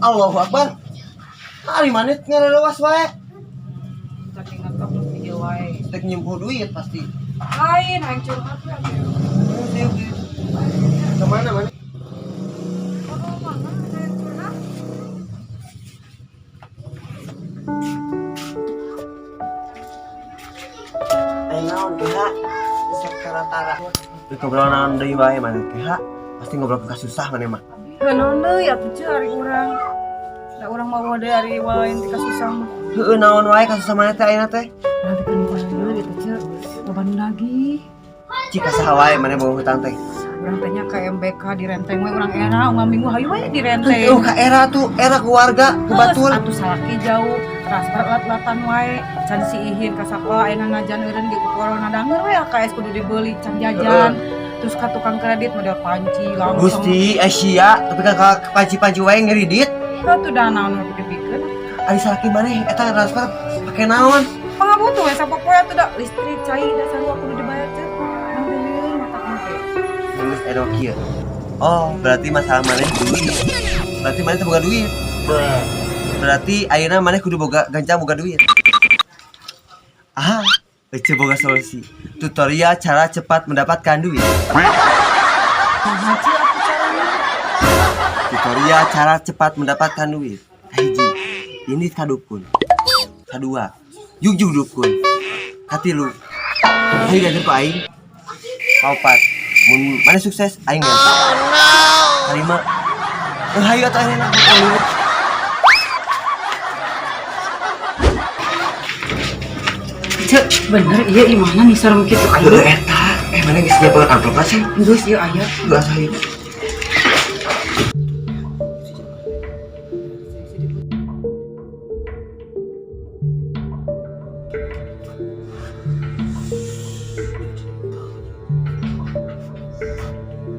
Allahu Akbar. Ari maneh ngarelewas wae. Tapi ngetok terus video wae. Rek nyimpuh duit pasti. Lain aing curhat we atuh. Kemana mana? Oh, mana aing curhat? Ayo naon keha? Sok karatara. Rek ngobrol naon deui wae maneh keha? Pasti ngobrol ke susah maneh mah. Heuh naon deui atuh ceu ari urang. Da urang mah deui ari wae teh kasusah mah. Heueuh naon wae kasusah maneh teh ayeuna teh? Nanti kan lieu gitu ceu. Loba nu nagih. Cik saha wae maneh boga hutang teh. Urang teh nya ka MBK di renteng we urang era unggal minggu hayu we di renteng. Oh, ka era tuh, era keluarga, ke batur. Atuh salaki jauh, transfer lat-latan wae, can si ihin ka sakola ayeuna najan eureun di corona danger we AKS kudu dibeli can jajan. Terus ka tukang kredit model panci langsung. Gusti Asia, tapi kan ka panci-panci wae ngeridit. Atuh da naon nu dipikeun. Ari salaki maneh eta transfer pake naon? Pangabutuh we sapopoe atuh da listrik cai da sarua kudu dibayar ceu. Nang lieur mata teh. Geus ero kieu. Oh, berarti masalah maneh duit. Berarti maneh teu boga duit. Berarti ayeuna maneh kudu boga gancang boga duit. Ah, ece boga solusi. Tutorial cara cepat mendapatkan duit. Nah, ceu atuh carana. Tutorial cara cepat mendapatkan duit. Hiji, ini ka dukun. Kadua, jugjug dukun. Katilu, hayu diajar ku aing. Kaopat, mun maneh sukses aing nganter. Kalima, hayu atuh ayeuna. Ceu, bener iya imahna nih serem kitu aya. Heueuh eta, maneh geus nyiapkeun amplop sih? Geus ieu aya. Geus hayu.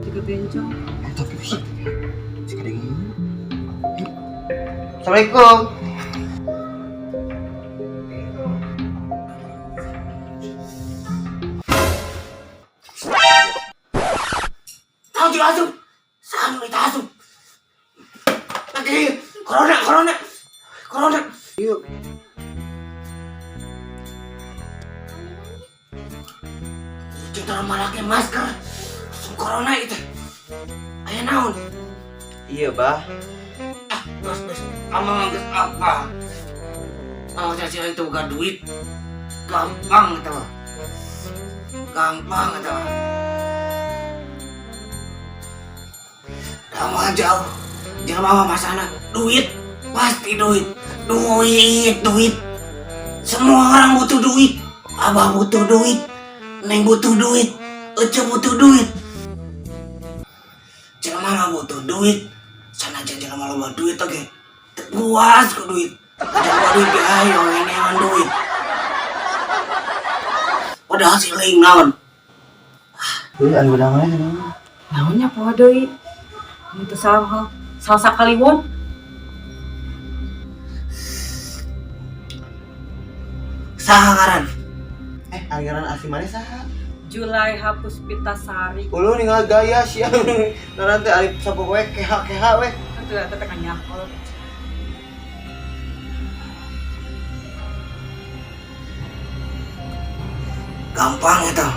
Tiga bencong. Tapi sih. Sekali. Assalamualaikum. Tahu tidak asup? Sanu itu asup. Lagi corona, corona, corona. Yuk. Kita malah pakai masker. Asup corona itu. Aya naon? Iya, Bah. Ah, geus geus. Amang geus apa? Amang saya itu bukan duit. Gampang itu. Gampang itu. Gampang jauh. Jangan mama masana duit, pasti duit. Duit, duit. Semua orang butuh duit. Abah butuh duit. Neng butuh duit. Ece butuh duit. Jelema mah butuh duit. Sanajan jelema loba duit oge. Teu puas ku duit. Jelema duit ge ayo enean duit. Padahal si leuing naon? Heuh, anu udah mana tadi? Naonnya poho deui. Mun teu salah salsa kaliwon. Saha ngaran? Aliran asli maneh saha? Julaiha Puspitasari. Ulu ninggal gaya sih. Ngaran teh ari sapopoe keha-keha we. Atuh eta teh kanyakol. Gampang eta.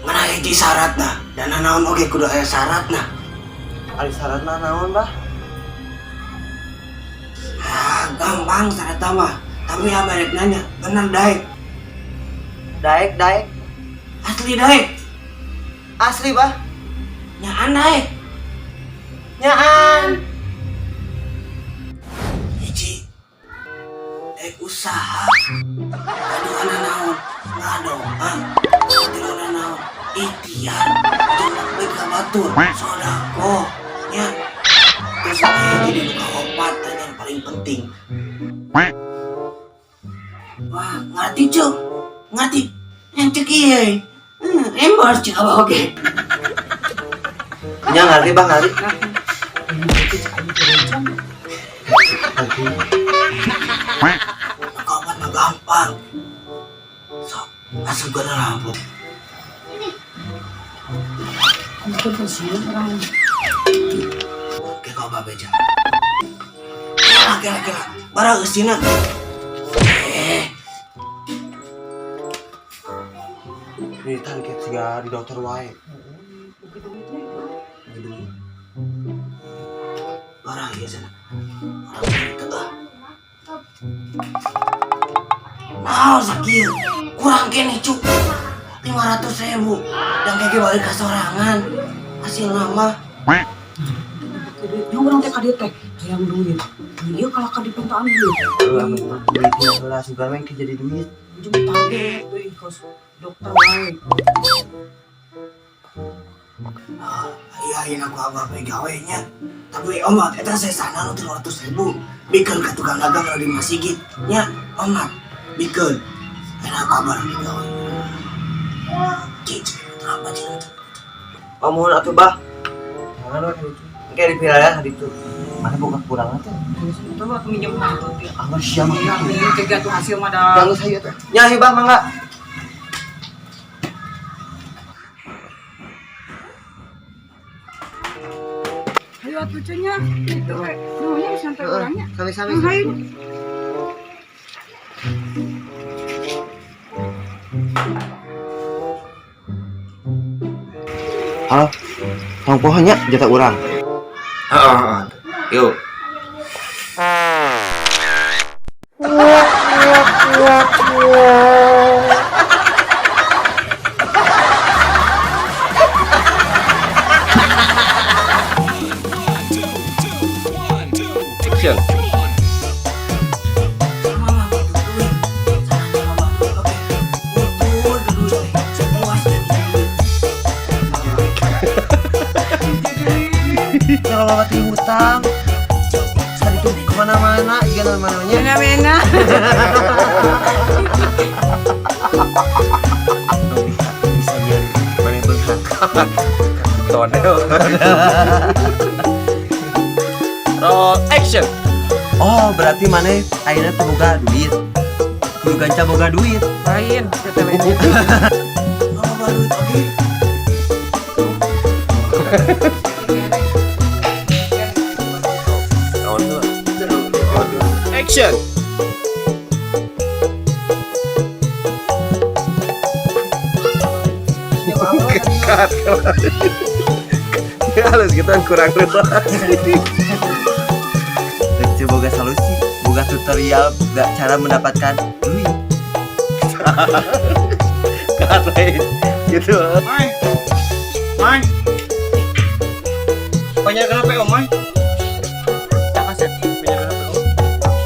Mana hiji syaratna? Dan naon oge kudu aya syaratna. Ari syaratna naon, Bah? Ah, gampang syaratna mah. Tapi ya balik nanya, bener daek. Daek, daek. Asli daek. Asli, Bah. Nyaan daek. Nyaan. Hiji. Daek usaha. Kaduana naon? Ngadoa. Katiluna naon? Ikhtiar. Jeung ka batur. Sodako. Nya. Terus aya jadi nu kaopat yang paling penting. Wah, ngerti cuk. Ngerti. Yang cek ieu. Embor cek apa oge. Nya ngerti, Bah, ngerti. Nu kaopat mah gampang. Sok, asup kana lampu. Mungkin pensiun orang. Oke, kau babeja. Kela kela. Barang eusina. Nih tan kayak siga di dokter wae. Duit. Barang ieu sana. Orang itu ah. Nah, sakieu. Kurang keneh cuk. 500.000. Dan kayak balik ka sorangan. Hasil nama. Duit urang teh ka dieu teh hayang duit. Ieu kalah ka dipentaan duit. Heeh, amun duitnya heula sugan we engke jadi duit. Jeung tage euy kos dokter wae. Iya, iya aku abah gawe nya. Tapi omat eta sesana nu 300.000. Bikeun ka tukang dagang anu di masjid nya, omat. Bikeun. Enak aku abah gawe. Cik, apa cik? Oh, mohon atuh bah. Jangan we itu. Engke dipilih ka ditu. Mana boga kekurangan teh? Itu aku minjem mah itu teh. Anggar sia mah kitu. Ini tiga tuh hasil mah dah. Jangan saya teh. Nya hayu bah mangga. Hayu atuh cenah. Itu we. Nuhun santai urangnya. Sami-sami. Hayu. Halo. Tong poho nya jatah urang. Heeh, heeh. Yuk. Action. Mama butuh duit. Sana mama oke. Butuh duit. Semua duit. Kalau bawa hutang. Tadi tuh kemana-mana, jika mana-mana. Mena-mena. Bisa jadi mana berhak. Tonel. Roll action. Oh, berarti mana akhirnya tuh boga duit. Kudu ganca boga duit. Lain, teh lain. Mama duit oke. Action. Cut. Halus kita kurang relasi. Ganca boga solusi, boga tutorial, boga cara mendapatkan duit. Cut lain. Gitu. Bye.